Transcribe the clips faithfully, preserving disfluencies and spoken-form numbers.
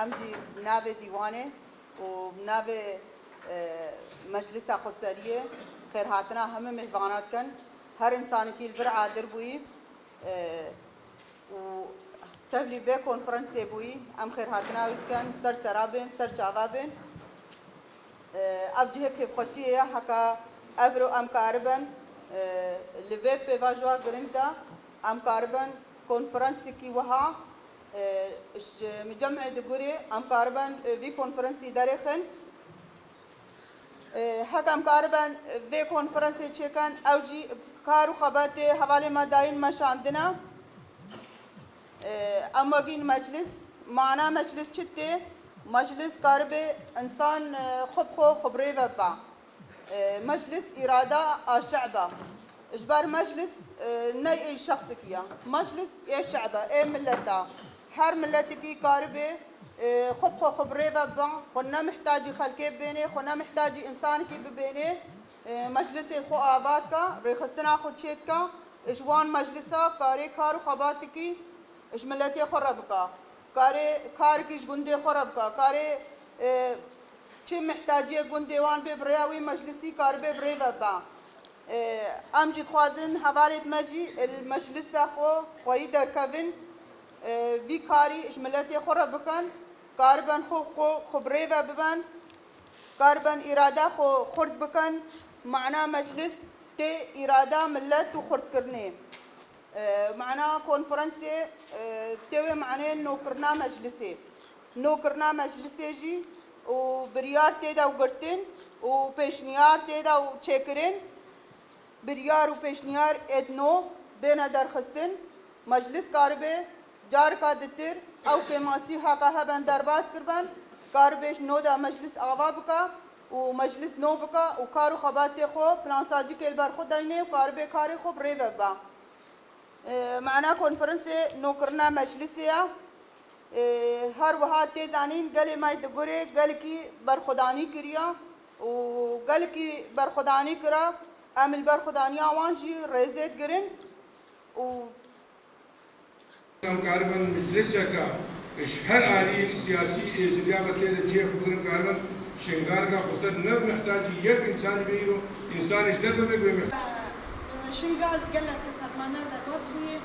Em jî bi navê dîwanê û bi navê, e, Meclisa Xweseriyê xêrhatina hemû mêhvana dikin. Her însanekî li vir hadir bûyî, e, û tevlî vê konferansê bûyî, em xêrhatina wî dikin, ser sera bên, ser çava bên. E, ev cihê kêfxweşiyê ye, heka evro em karibin, e, li vê pêvajoya giring de em karibin konferansekî wiha, e, ji micemê digurê em karibin, e, vî konferansî derêxin. E, hek em karibin vê konferansê çêkin, ew jî kar û xebatê hevalê me dayîn meşandine. E, em wegîn meclis, mana meclis çi tê? Meclis karibe însan, e, xwe bi xwe xwe bi rê ve biba. E, meclis îrada a şe'b e. Ji ber meclis, e, ne ê şexsekî ye. Meclis ê şe'b e, ê millet e. Her milletekî karibe, e, xwe bi xwe xwe bi rê ve biba. Xwe ne mihtacî xelkê bibênê, xwe ne mihtacî însanekî bibênê. E, meclisê xwe ava dike, rêxistina xwe çê dike. Ji wan meclisa karê kar û xebatekî ji miletê xwe re bike. Karê karekî ji gundê xwe re bike. Karê, e, çi mihtaciyê gundê wan bê, bi rêya wî meclisî karibe bi rê ve bibe. E, em jî dixwazin hevalêt me jî li meclisa xwe xweyî derkevin, e, vî karî ji miletê xwe re bikin, karibin xwe, xwe, xwe bi rê ve bibin, karibin îrada xwe xurt bikin. Mana meclis tê îrada milet û xurtkirinê. E, mana konferansê, e, tê wê manê nokirina meclisê. Nokirina meclisê jî û biryar tê de girtin û pêşniyar tê de çêkirin. Biryar û pêşniyar êd no bêne derxistin. Meclis karibe carika ditir ew kêmasî heke heben derbas kirben, karibe ji no de meclis ava bike û meclis no bike û kar û xebatê xwe plansazîkê li ber xwe dayne û karibe karê xwe bi rê ve bibe. E, mana konferansê nokirina meclisê ye. E, her wiha tê zanîn gelê me digurê gelekî berxwedanî kiriye û gelekî berxwedanî kira. Em li berxwedaniya wan jî rêzê digirin û Em karibin mecliseke ji her aliyên siyasî ê ziviya ve tê de cihê xwe bigirin, karibin Şingalka xweser ne mihtacî yek însanî be, îro însanê ji derve ve bê miht- Şingal gelek fermaner derbas bûye,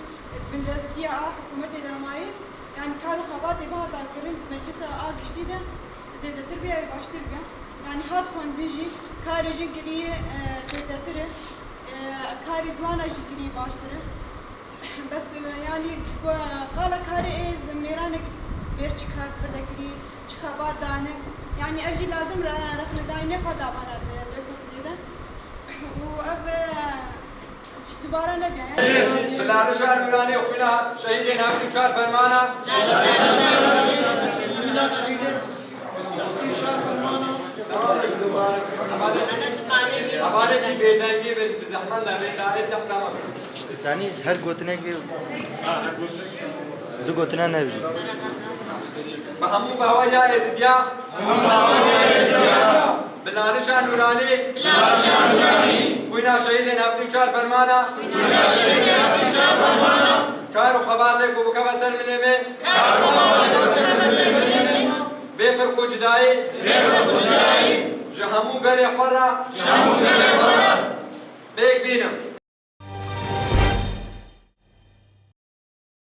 bindestiya a hikûmetê de mayî, yanî kar û xebatê bihata kirin, meclisa a giştî de zêdetir bûye, ew baştir bûye. Yanî hat xwendin jî, karê jin kirî, e, zêdetir e, e, karê ciwana jî kirî baştir e. Bes, e, yanî, ku qala karê ê mêranek bêr çi kar berde kirî, çi xebat dane. Yanî ev jî lazim re-, rexnedayînê xwe davana di vê komitê de. Û ev, e, dubare nebe. Bi Lalişa Nûranê xwîna şehîdên heftê û çar fermana. Hevalekî bêdengî bin, bi zehmet de bê, da ê tehsa me. Yanî her gotinekê du gotina nebî. Bi hemû bawerî ya Êzidiya. Bi Lalişa Nûranî. Xwîna şehîdên heftê û çar fermana. Kar û xebatê ku bikeve ser milê me. Bê firq û cudayî. Ji hemû gelê xwe re. Bêk bînim.